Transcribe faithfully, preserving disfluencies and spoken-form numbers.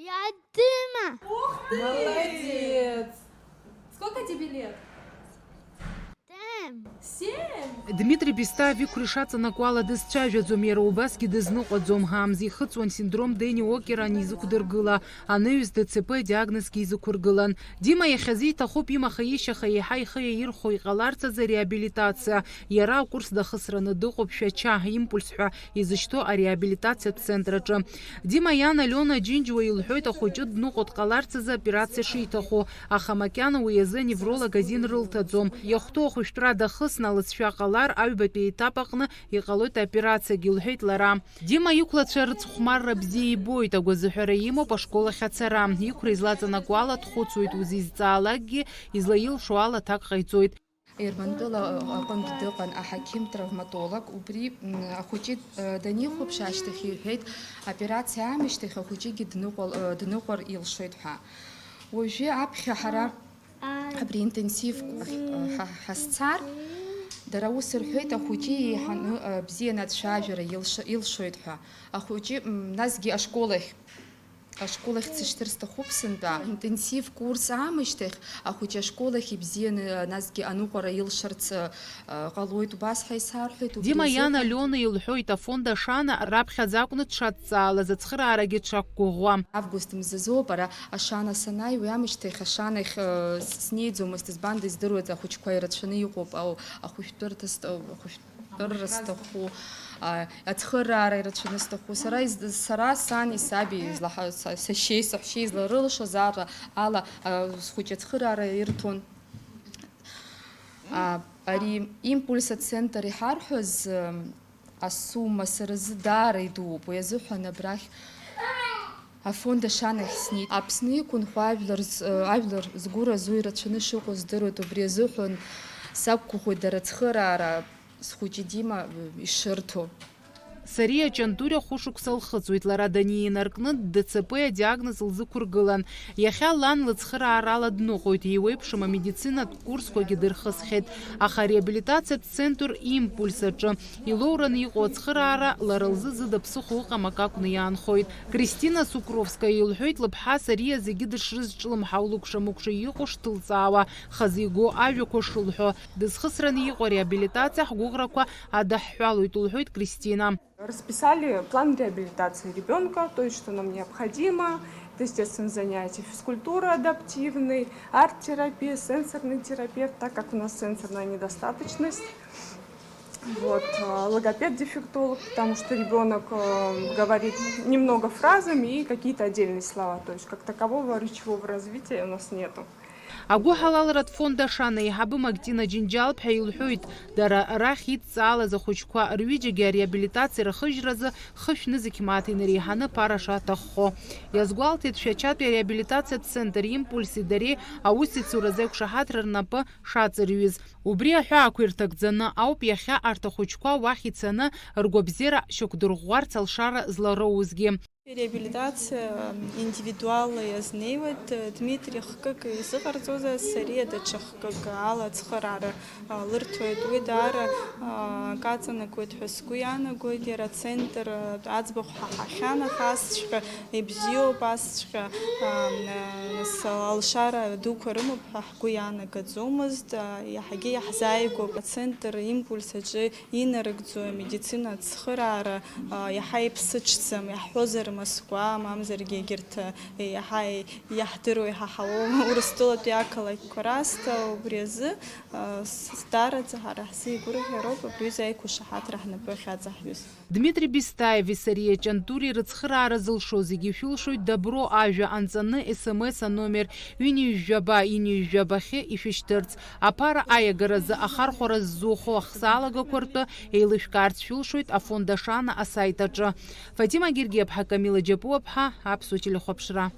Я Дима. Ух ты! Молодец! Сколько тебе лет? Семь. Семь? Дмитри Бистаев иқәра ишаҵанакуа ала дызцәажәаӡом, иара убасгьы дызныҟәаӡом. Амз ихыҵуан синдром Дени Уокер анизықәдыргыла, анаҩс ДЦП диагнозгьы изықәыргылан. Дима иахьазы иҭахуп имаха-ишьаха еиҳа ихы иаирхәо иҟаларц азы реабилитациа. Иара акурс дахысраны дыҟоуп Шәача, Импульс ҳәа изышьҭоу ареабилитациатә центр аҿы. Дима иан Алиона Џьынџьуа илҳәоит ахәыҷы дныҟәо дҟаларц азы операциа шиҭаху, аха макьана уи азы аневролог азин рылҭаӡом. Иахәҭоу ахәышәтәра дахысны алыҵшәа ҟалар, аҩбатәи аетап аҟны иҟалоит аоперациагьы, лҳәеит лара. Дима иқәлацәа рыцхәмарра бзиа ибоит, агәазыҳәара имоуп ашкол ахь ацара. Иқәра излаҵанакуа ала дхәыцуеит, узизҵаалакгьы излаилшо ала аҭак ҟаиҵоит. Ермантәыла аҟынтә дыҟан аҳақьым-травматолог. Убри, м, ахәыҷы, э, данихәаԥш ашьҭахь иҳәеит, аоперациа аамышьҭахь ахәыҷыгьы дныҟәал-, э, дныҟәар илшоит ҳәа. Уажәы аԥхьа ҳара абри интенсив ҳа-, ҳа-, ҳазцар, дара ус рҳәеит, ахәыҷы еиҳаны, э, бзианы ацәажәара илш-, илшоит ҳәа. Ахәыҷы, м, насгьы ашкол ахь Ашкол ахь дсышьҭыр сҭахуп сынтәа. Интенсив курс аамышьҭахь ахәыҷы ашкол ахь ибзианы, насгьы аныҟәара илшарц, э, ҟалоит, убас ҳәа исарҳәеит. Убри Дима иан азыҳәан Алиона илҳәоит, афонд Ашана раԥхьаӡа акәны дшадҵаалаз ацхыраарагьы дшақәгәыӷуа. Август мзазоуп ара Ашана санааи, уи аамышьҭахь Ашанахь, э, с-, снеиӡомызт, избанда издыруеит, ахәыҷқәа ирацәаны иҟоуп, ау, ахәышәтәырҭа ст-, ахәышәтә-, Рра сҭаху, а, ацхыраара ирацәаны сҭаху. Сара из-, сара сани саби излаҳа-, са-, сашьеи саҳәшьеи изларылшоз ара ала, а, схәыҷы ацхыраара ирҭон. А, ари импульс ацентр иҳарҳәоз, м, асумма сара зы даара идууп. Уи азыҳәан абрахь афонд Ашанахь снеит. Аԥсны иқәынхо ажәлар з-, ажәлар згәы разу ирацәаны шыҟоу здыруеит, убри азыҳәан сақәгәыӷуеит дара ацхыраара схәыҷы Дима ишырҭо. Сариа Ҷантуриа хәышықәса лхыҵуеит, лара даниинаркны ДЦП адиагноз лзықәыргылан. Иахьа лан лыцхыраарала дныҟәоит, еиуеиԥшым амедицинатә курсқәагьы дырхысхьеит, аха ареабилитациатә центр Импульс аҿы илоураны иҟоу ацхыраара лара лзы зыда ԥсыхәа ыҟам акы акәны иаанхоит. Кристина Сукровская илҳәоит, лыԥҳа Сариа зегьы дышрызҿлымҳау, лыкәша-мыкәша иҟоу шҭылҵаауа, хазы игоу ажәақәа шылҳәо. Дызхысраны иҟоу ареабилитациа ҳгәыӷрақәа адаҳҳәалоит, лҳәоит Кристина. Расписали план реабилитации ребенка, то есть что нам необходимо. Это, естественно, занятия физкультура адаптивный, арт-терапия, сенсорный терапевт, так как у нас сенсорная недостаточность. Вот, э, логопед-дефектолог, потому что ребенок э, говорит немного фразами и какие-то отдельные слова. То есть как такового речевого развития у нас нету. Агәыҳалалратә фонд Ашана аиҳабы Мактина Џьынџьал-ԥҳа илҳәоит, дара рахь идҵаалаз ахәыҷқәа рҩыџьагьы ареабилитациа рахыжьразы хышә нызқь мааҭ инареиҳаны ԥара шаҭаххо. Иазгәалҭеит Шәачатәи ареабилитациатә центр Импульси дареи аусеицуразы аиқәшаҳаҭра рнапы шаҵырҩыз. Убри аҳәаақәа ирҭагӡаны ауп иахьа арҭ ахәыҷқәа уахь ицаны ргәабзиара шьақәдырӷәӷәарц алшара злароузгьы. Реабилитациа индивидуалла иазнеиуеит. Дмитри хкык изыҟарҵозар, Сариа даҽа хкык ала ацхыраара лырҭоит. Уи даара акы аҵанакуеит ҳәа сгәы иаанагоит. Иара ацентр аӡбахә ҳаҳахьан, аха асҵәҟьа ибзиоуп, асҵәҟьа, нас, алшара дуқәа рымоуп ҳәа ҳгәы иаанагаӡомызт. Иаҳагьы иаҳзааигәоуп. Ацентр Импульс аҿы инарыгӡо амедицина ацхыраара, а, иаҳа иԥсыҽӡам, иаҳҳәозар Москва, мамзаргьы егьырҭ, а, иаҳа иаҳдыруа, иҳаҳауа Урыстәылатәи ақалақьқәа раасҭа. Убри азы, а, с-, даараӡа ҳара ҳзы игәырӷьароуп абри аҩыза аиқәышаҳаҭра ҳнапы ахьаҵаҳҩыз. Дмитри Бистаеви Сариа Ҷантури рыцхыраара зылшо зегьы ишәылшоит Добро ажәа анҵаны, СМС аномер ҩынҩажәаба, ҩынҩажәабахьы ишәышьҭырц. Аԥара аиагаразы ахархәара ззухо ахсаалагақәа ртәы еилышәкаарц шәылшоит Афонд Ашана асаит аҿы. Фатима Гергиаԥҳа, Камила Џьапуаԥҳа, Аԥсуа телехәаԥшра.